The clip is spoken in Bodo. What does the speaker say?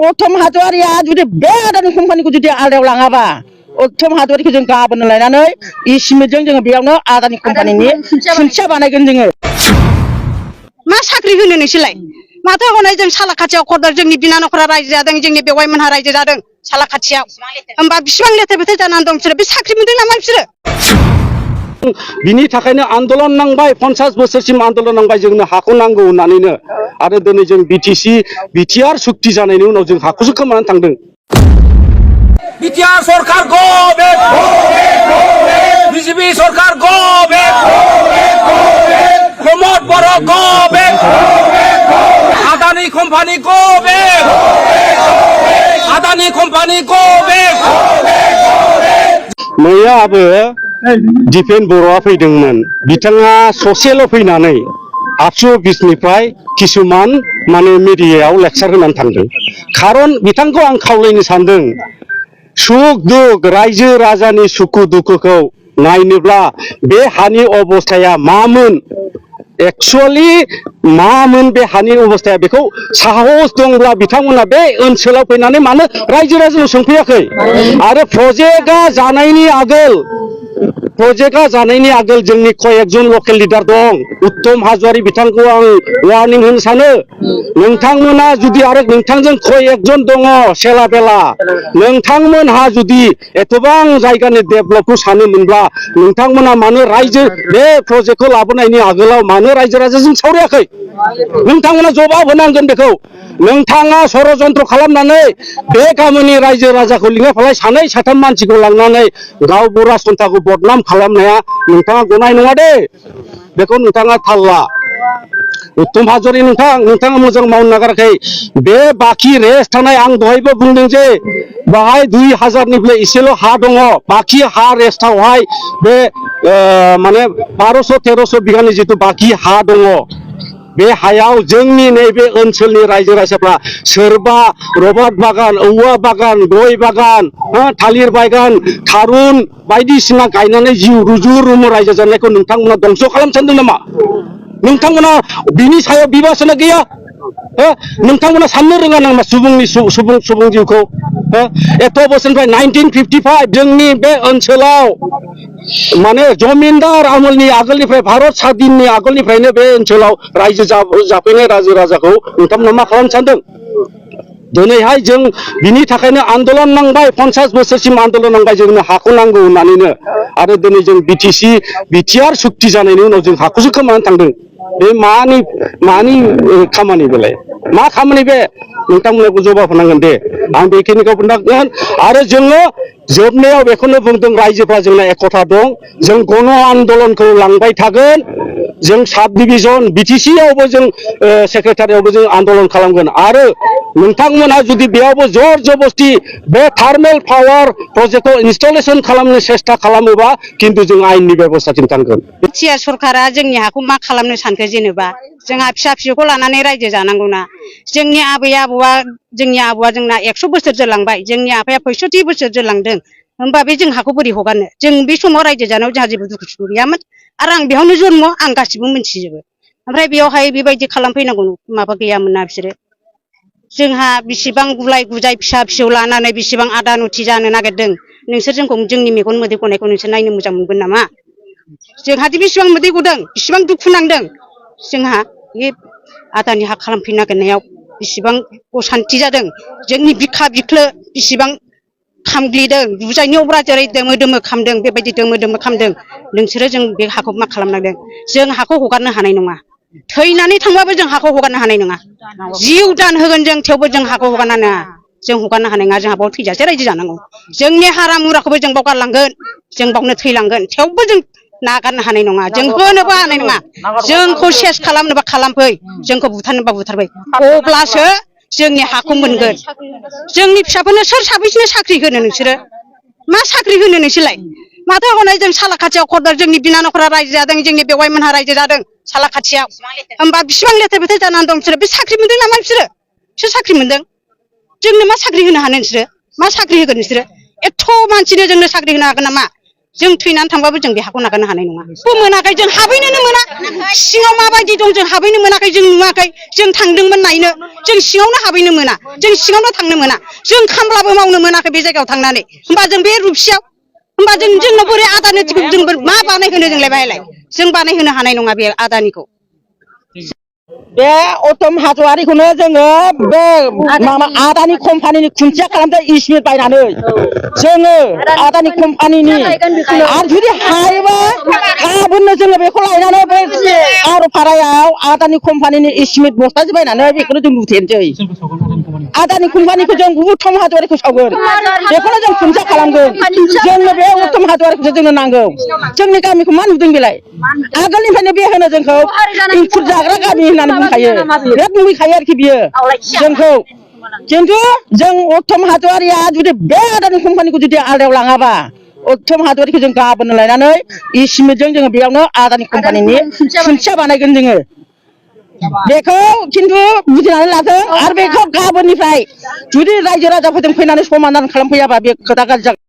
उत्तम हाजवारिया जुदि बे आदानि कम्पानिखौ जुदि आलदायाव लाङाबा उत्तम हाजवारिखौ जों गाबोन लायनानै इसिमिटजों जोङो बेयावनो आदानि कम्पानिनि खुन्थिया बानायगोन जोङो। मा साख्रि होनो नोंसोरलाय माथो हनै जों सालाखाथियाव खरदार जोंनि बिनानावफोरा रायजो जादों जोंनि बेवाइमोनहा रायजो जादों सालाखाथियाव होमबा बिसिबां लेथेर फेथेर जानानै दं बिसोरो बे साख्रि मोनदों नामा बिसोरो बिनि थाखायनो आन्दोलन नांबाय 50 बोसोरसिम आन्दोलन नांबाय जोंनो हाखौ नांगौ होननानैनो आरो दिनै जों बिटिआर सुक्ति जानायनि उनाव जों हाखौसो खोमानानै थांदों। बिटिआर सरकार गो बेक बीजेपी सरकार गो बेक प्रमोद बर' गो बेक आदानी कम्पानी गो बेक आदानी कम्पानी गो बेक मैयाबो दिपेन बर'आ फैदोंमोन बिथाङा ससेल' फैनानै 820निफ्राय किसुमान माने मिडियायाव लेक्सार होनानै थांदों। खारन बिथांखौ आं खावलायनो सानदों सुख दुख रायजो राजानि सुखु दुखुखौ नायनोब्ला बे हानि अबस्थाया मामोन एक्चुअली मामोन बे हानि अबस्थाया बेखौ साहस दंब्ला बिथांमोना बे ओनसोलाव फैनानै मानो रायजो राजानाव सोंफैयाखै आरो प्रजेक्टआ जानायनि आगोल जोंनि कयेकजन लकेल लिडार दं उत्तम हाजवारि बिथांखौ आं वार्निं होनो सानो नोंथांमोना जुदि आरो नोंथांजों कयेकजन दङ सेला बेला नोंथांमोनहा जुदि एथबां जायगानि डेभेलपखौ सानोमोनब्ला नोंथांमोना मानो रायजो बे प्रजेक्टखौ लाबोनायनि आगोलाव मानो रायजो राजाजों सावरायाखै नोंथांमोना जवाब होनांगोन बेखौ नोंथाङा षड़यन्त्र खालामनानै बे गामिनि रायजो राजाखौ लिंहरफालाय सानै साथाम मानसिखौ लांनानै गावबुरा सन्थाखौ बदनाम खालामनाया नोंथाङा गनाय नङा दे बेखौ नोंथाङा थाल ला उत्तम हाजवारि नोंथाङा मोजां मावनो नागाराखै बे बाखि रेस्ट थानाय आं दहायबो बुंदों जे बाहाय 2000निफ्राय एसेल' हा दङ बाखि हा रेस्टआवहाय बे माने 1200-1300 बिगानि जितु बाखि हा दङ बे हायाव जोंनि नैबे ओनसोलनि रायजो राजाफ्रा सोरबा रबार बागान औवा बागान गय बागान थालिर बागान थारुन बायदिसिना गायनानै जिउ रुजु रुमु रायजो जानायखौ नोंथांमोना दंस' खालामनो सानदों नामा नोंथांमोना बिनि सायाव बिबासना गैया नोंथांमोना साननो रोङा नामा सुबुं जिउखौ एथ' बोसोरनिफ्राय 1955 जोंनि बे ओनसोलाव माने जमिनदार आमोलनि आगोलनिफ्राय भारत स्वाधीननि आगोलनिफ्रायनो बे ओनसोलाव रायजो जाफैनाय रायजो राजाखौ नोंथांमोना मा खालामनो सानदों दिनैहाय जों बिनि थाखायनो आन्दोलन नांबाय 50 बोसोरसिम आन्दोलन नांबाय जोंनो हाखौ नांगौ होननानैनो आरो दिनै जों बिटिआर सुक्ति जानायनि उनाव जों हाखौसो खोमानानै थांदों बे मानि खामानि बेलाय मा खामानि बे नोंथांमोनखौ जवाब होनांगोन दे आं बेखिनिखौ बुंनांगोन आरो जोङो जोबनायाव बेखौनो बुंदों रायजोफ्रा जोंना एकता दं जों गण आन्दोलनखौ लांबाय थागोन जों साब डिभिजन बिटिसिआवबो जों सेक्रेटारियावबो जों आन्दोलन खालामगोन आरो नोंथांमोनहा जुदि बेयावबो जर जबस्ति बे थार्मेल पावार प्रजेक्टखौ इनस्टलेशन खालामनो सेस्था खालामोबा खिन्थु जों आयेननि बेबस्थाथिं थांगोन। बिटिआर सरकारा जोंनि हाखौ मा खालामनो सानखो जेनेबा जोंहा फिसा फिसौखौ लानानै रायजो जानांगौना जोंनि आबै आबौआ जोंना 100 बोसोर जोरलांबाय जोंनि आफाया 65 बोसोर जोरलांदों होमबा बे जों हाखौ बोरै हगारनो जों बे समाव रायजो जानायाव जोंहा जेबो दुखु सुखु गैयामोन आरो आं बेयावनो जन्म आं गासिबो मिन्थिजोबो ओमफ्राय बेयावहाय बेबायदि खालामफैनांगौ माबा गैयामोन ना बिसोरो जोंहा बेसेबां गुलाय गुजाय फिसा फिसौ लानानै बेसेबां आदानुथि जानो नागिरदों नोंसोर जोंखौ जोंनि मेगन मोदै गनायखौ नोंसोर नायनो मोजां मोनगोन नामा जोंहादि बेसेबां मोदै गदों बेसेबां दुखु नांदों जोंहा बे आदानि हा खालामफैनो नागिरनायाव बेसेबां असान्ति जादों जोंनि बिखा बिख्लो बेसेबां खामग्लिदों बुजायनायाव जेरै दोमो दोमो खामदों बेबायदि दोमो दोमो खामदों नोंसोरो जों बे हाखौ मा खालामनांदों जों हाखौ हगारनो हानाय नङा थैनानै थांबाबो जों हाखौ हगारनो हानाय नङा जिउ दान होगोन जों थेवबो जों हाखौ हगारनो हाया जों हगारनो हानाय नङा जोंहा बाव थैजासे रायजो जानांगौ जोंनि हारा मुराखौबो जों बाव गारलांगोन जों बावनो थैलांगोन थेवबो जों नागारनो हानाय नङा जों होनोबो हानाय नङा जोंखौ सेस खालामनोबा खालामफै जोंखौ बुथारनोबा बुथारफै अब्लासो जोंनि हाखौ मोनगोन जोंनि फिसाफोरनो सोर साबैसोनो साख्रि होनो नोंसोरो मा साख्रि होनो नोंसोरलाय माथो हनै जों सालाखाथियाव खरदार जोंनि बिनानावफोरा रायजो जादों जोंनि बेवाइमोनहा रायजो जादों सालाखाथियाव होमबा बिसिबां लेथेर फेथेर जानानै दं बिसोरो बे साख्रि मोनदों नामा बिसोर साख्रि मोनदों जोंनो मा साख्रि होनो हानो नोंसोरो मा साख्रि होगोन नोंसोरो एथ' मानसिनो जोंनो साख्रि होनो हागोन नामा जों थैनानै थांबाबो जों बे हाखौ नागारनो हानाय नङा मोनाखै जों हाबहैनोनो मोना सिङाव माबायदि दं जों हाबहैनो मोनाखै जों नुवाखै जों थांदोंमोन नायनो जों सिङावनो हाबहैनो मोना जों सिङावनो थांनो मोना जों खामलाबो मावनो मोनाखै बे जायगायाव थांनानै होमबा जों बे रुपसियाव होमबा जोंनो बोरै आदानिखौ जों मा बानायहोनो जोंलाय बाहायलाय जों बानायहोनो हानाय नङा बे आदानिखौ बे उत्तम हाज'वारिखौनो जोङो बे माबा आदानि कम्पानिनि खुन्थिया खालामदों इस्मिट बायनानै जोङो आदानि कम्पानिनि आरो जुदि हायोबा गाबोननो जोङो बेखौ लायनानै बे आर'फारायाव आदानि कम्पानिनि इस्मिट बस्थासे बायनानै बेखौनो जों लुथेनोसै आदानि कम्पानिखौ जों उत्तम हाज'वारिखौ सावगोन बेखौनो जों खुन्थिया खालामगोन जोंनो बे उत्तम हाज'वारिखौसो जोंनो नांगौ जोंनि गामिखौ मा नुदों बेलाय आगोलनिफ्रायनो बे होनो जोंखौ इंखुर जाग्रा गामि होननानै बुंखायो बिराद मुगैखायो आरोखि बियो जोंखौ खिन्थु जों उत्तम हाज'वारिया जुदि बे आदानि कम्पानिखौ जुदि आलदायाव लाङाबा उत्तम हाज'वारिखौ जों गाबोननो लायनानै इस्मिटजों जोङो बेयावनो आदानि कम्पानिनि खुन्थिया बानायगोन जोङो बेखौ खिन्थु बुजिनानै लाथों आरो बेखौ गाबोननिफ्राय जुदि रायजो राजाफोरजों फैनानै समाधान खालामफैयाबा बे खोथा गाज्रि जागोन।